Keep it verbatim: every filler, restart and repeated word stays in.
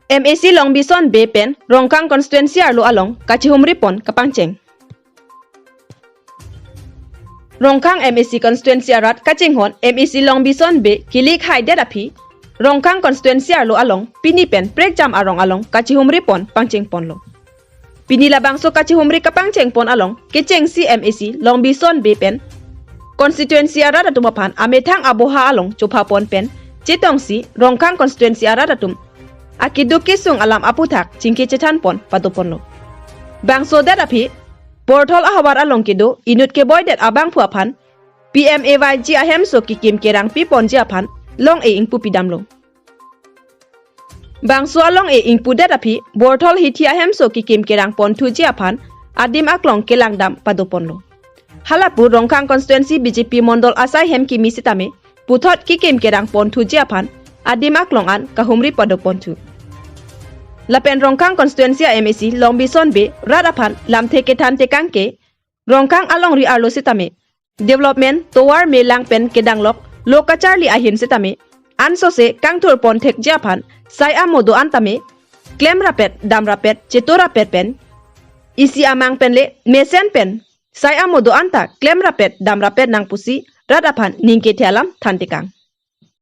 M A C Longbison Bey pen Rongkhang constituency arlo along kachihumri pon kapangcheng. Rongkhang M A C constituency arat kachinghon M A C Longbison Bey kelik haidet aphi Rongkhang constituency arlo along pini pen prekjam arong along kachihumri pon pangcheng ponlo. Pini labangso kachihumri kapangcheng pon along kechengsi M A C Longbison Bey pen constituency arat atum aphan amethang aboha along chopha pon pen chetongsi Rongkhang constituency arat atum akeduk kesung alam aputhak chingki chethan pon pado ponlo. Bangso det aphi Borthol ahavar along kedo inut keboidet abangphu aphan P M A Y G ahemso kekim kerang pi ponji aphan long-e ingpu pidamlo. Bangso along-e ingpudet aphi Borthol hithi ahemso kekim kerang pon thuji aphan adim aklong kelang dam pado ponlo. Halapu Rongkhang constituency B J P mondol asai hem kimi sitame puthot kekim kerang pon thuji aphan adim aklong an kahumri pado pon thu. Lapen Rongkhang constituency a M A C Longbison Bey rat aphan lamthe kethan tekang ke Rongkhang alongri arlo sitame development tovar melang pen kedanglok lo kacharli ahin sitame ansose kangthur pon thekji aphan sai amo do-an tame klem rapet, dam rapet, cheto rapet pen isi amang pen le mesen pen sai amo do-an ta klem rapet, dam rapet nang pusi rat aphan ningke the alam than tekang.